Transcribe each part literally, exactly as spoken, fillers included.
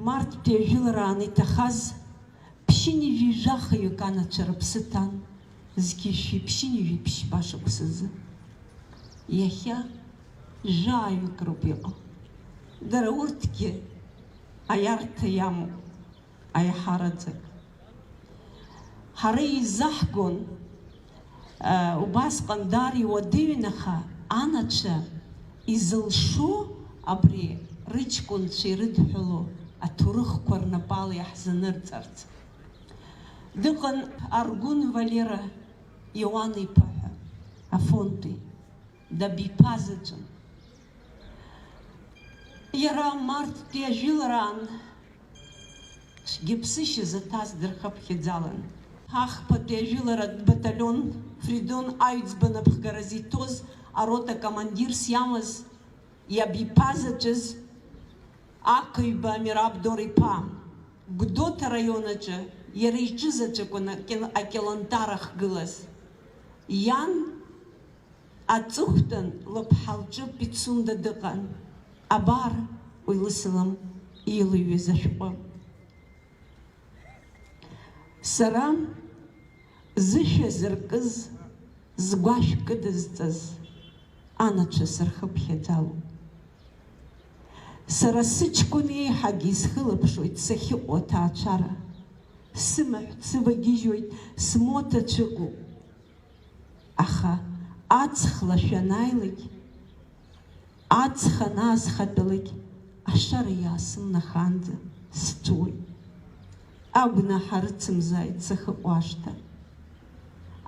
Марттәи ажәылараан иҭахаз ԥшьынҩажәи жәахаҩык анацәа рыԥсы ҭан, зқьи жәшәи ԥшьынҩажәи ԥшьба шықәсазы. Иахьа жәаҩык роуп иҟоу. Дара урҭгьы аиарҭа иамоуп, аиҳараӡак. Ҳара еизаҳгон, э, убасҟан даара иуадаҩын, аха анацәа изылшо абри рыҷкәынцәа ирыдҳәалоу аҭоурыхқәа рнапала иаҳзанырҵарц. Дыҟан Аргәын Валера Иоан-иԥа ҳәа, Афонтәи, дабиԥазаҵәын. Иара марттәи ажәылараан цәгьаԥсышьа заҭаз дырхыԥхьаӡалан. Ахԥатәи ажәыларатә баталион Фридон аҩӡба напхгаразы иҭоз арота командирс иамаз иабиԥазаҵәыз ақаҩба Мираб Дор-иԥа, Гәдоуҭа араион аҿы иара иҿы заҵәыкәын акьыл-, акьалантар ахгылаз. Иан аҵыхәтәан лыԥҳа лҿы Пицунда дыҟан. Абар уи лысалам илыҩуаз ашәҟәы. Сара зышәа зыркыз, згәашә кыдызҵаз анацәа сырхыԥхьаӡалон. Сара сыҷкәын еиҳагьы исхылаԥшуеит сахьыҟоу аҭаацәара. Сымаҳә дсывагьежьуеит, смоҭа цәыкуп. Аха аҵх лашәа анааилак, аҵх анаасхатәалак, ашара иаасымнахаанӡа сҵәуеит. Агәнаҳа рыцымзааит сахьыҟоу ашҭа.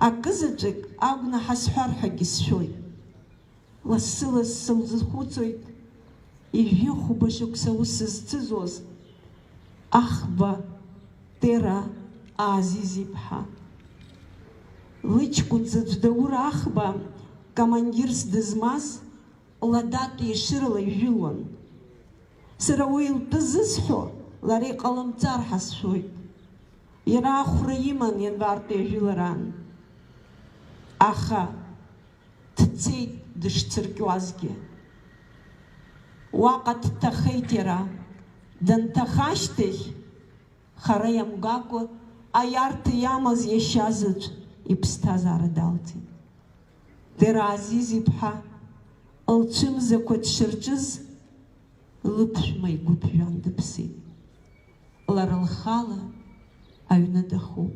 Акызаҵәык агәнаҳа сҳәар ҳәагьы сшәоит. Лассы-лассы сылзахәыцуеит, ижәҩыхәба шықәса аус зцызоз Ахба Тера Аазиз-иԥҳа. Лыҷкәын заҵә Даур Ахба командирс дызмаз Ладатәи Ешырала ижәылон. Сара уи лтәы зысҳәо лара иҟалымҵар ҳәа сшәоит. Иара ахәра иман ианбартәи ажәылараан. Аха дцеит дышцыркьуазгьы. Уаҟа дҭахеит иара. Данҭаха ашьҭахь, хара иамгакәа, аиарҭа иамаз иашьа заҵә иԥсҭазаара далҵит. Дера Азиз-иԥҳа лцәымзақәа дшырҿыз, лыԥшәма игәыԥжәан дыԥсит. Лара лхала аҩны дахуп.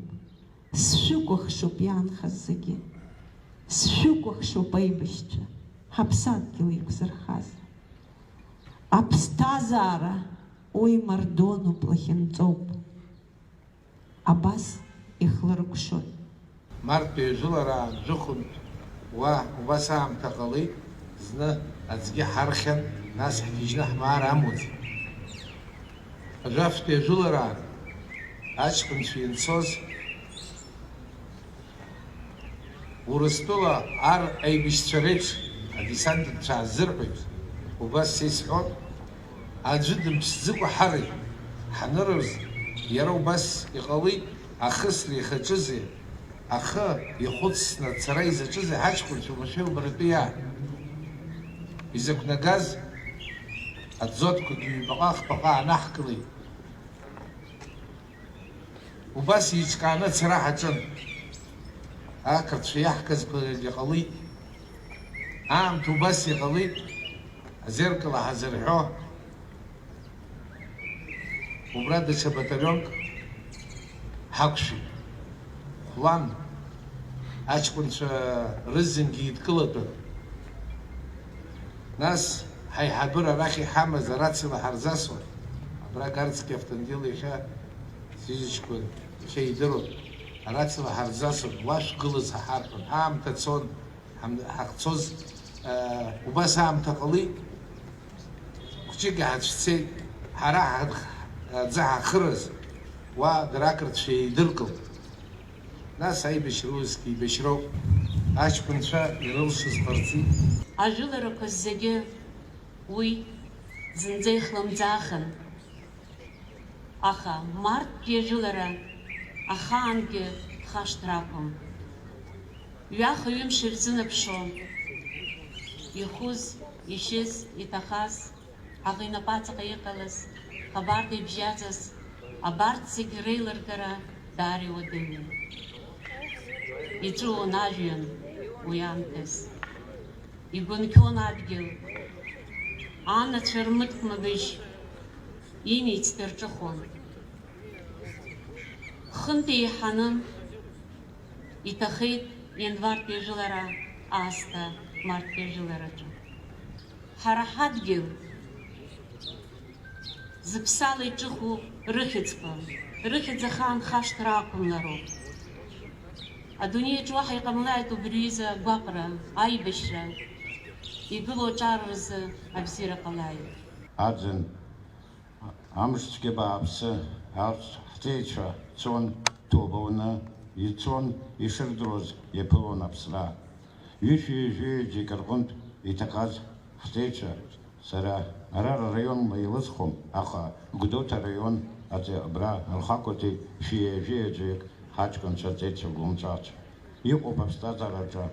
Сшәыкәыхшоуп иаанхаз зегьы. Сшәыкәыхшоуп аибашьцәа, ҳаԥсадгьыл еиқәзырхаз. Аԥсҭазаара уи мардонуп, лахьынҵоуп. Абас ихлыркәшоит. Марттәи ажәылараан жәохәынтә уа убас аамҭа ҟалеит, зны аӡгьы ҳархьан, нас ҳгьежьны ҳмаар амуӡеит. Ажәафтәи ажәылараан аҷкәынцәа ианцоз, Урыстәыла ар аибашьцәа реиԥш адесантникцәа аазырҳәоз, убас са исҳәон, аӡәы дымԥсӡыкәа ҳари ҳанырыз, иара убас иҟалеит, ахысра ихаҿызи, ахы ихәыцсны ацара изаҿызи ҳаҷкәынцәа уамашәа убаратәи иаан. Изықәнагаз аӡотқәагьы ҩбаҟа-хԥаҟа аанаҳкылеит. Убас еиҿкааны ацара ҳаҿын. Ақырҭцәа иаҳказқәагьы ҟалеит. Аамҭа убас иҟалеит, азеркала ҳазырҳәо. Убра даҽа баталионк ҳақәшәеит. Хәлан аҷкәынцәа рызегьы еидкылатәын. Нас ҳаиҳабыра арахь иҳамаз арациала ҳарзасуан. Абра Гарцкиа автомобиль иахьа сҩызаҷкәын иахьа идыруан. Арациала ҳарзасуан, уа шәгылаз ҳҳарҳәон. Аамҭа цон, ҳам-, ҳахьцоз, э, убас аамҭа ҟалеит. Хәҷык иҳацәцеит, ҳара ҳа-, аӡы ҳахырыз, уа дара ақырҭцәа еидыркылт. Нас аибашьра усгьы еибашьроуп, аҷкәынцәа ирылшаз ҟарҵеит. Ажәыларақәа зегьы уи зынӡа ихлымӡаахын, аха марттәи ажәылара ахаангьы дхашҭыр акәым. Ҩаха-ҩымш ирзынаԥшуа, ихәыз, ишьыз, иҭахаз, аӷа инапаҵаҟа иҟалаз, Абарҭ ибжьаҵаз, абарҭ зегь реилыргара даара иуадаҩын. Иҵәыуон ажәҩан уи аамҭаз. Игәынқьуан адгьыл. Анацәа рмыткәмабыжь имиц дырҿыхон. Хынтә еиҳаны иҭахеит ианвартәи ажәылара аасҭа марттәи ажәылараҿы. Ҳара ҳадгьыл зыԥсала иҿыху рыхьӡқәа, рыхьӡ ахаан хашҭра ақәымлароуп. Адунеиаҿ уаҳа иҟамлааит убри аҩыза агәаҟра, аибашьра, игылоу аҿар рзы абзиара ҟалааит. Аӡын, амшцәгьа бааԥсы, арҭ ҳҵеицәа цон ҭоуба уны, ицон ишырдыруаз, иаԥылон аԥсра. Ҩышәи ҩажәи ҩыџьак рҟынтә иҭахаз ҳҵеицәа, сара ара рраионла илысхуам, аха Гәдоуҭа араион аҵеи абра рхақәиҭи шәи ҩажәи ҩыџьак ҳаҷкәынцәа, ҵеицәа, гәлымҵәацәа. Иҟоуп аԥсҭазаараҿы.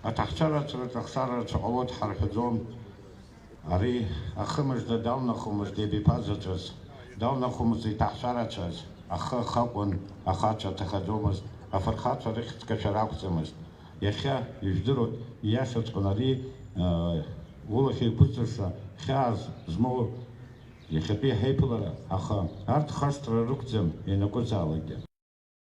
Аҭаацәарацәа рҿы ахшара рацәа ҟалоит ҳарҳәаӡом. Ари ахымыжда далнахуамызт иабиԥазаҵәыз, далнахуамызт иҭаацәарацәаз, ахы ахы акәын, ахацәа аҭахаӡомызт, афырхацәа рыхьӡ кашәар акәӡамызт. Иахьа ижәдыруеит, ииашаҵәҟьаны ари, э, улахь еиқәыҵыша хьаас змоу иахьатәи ҳаиԥылара, аха арҭ хашҭра рықәӡам ианакәызаалакгьы.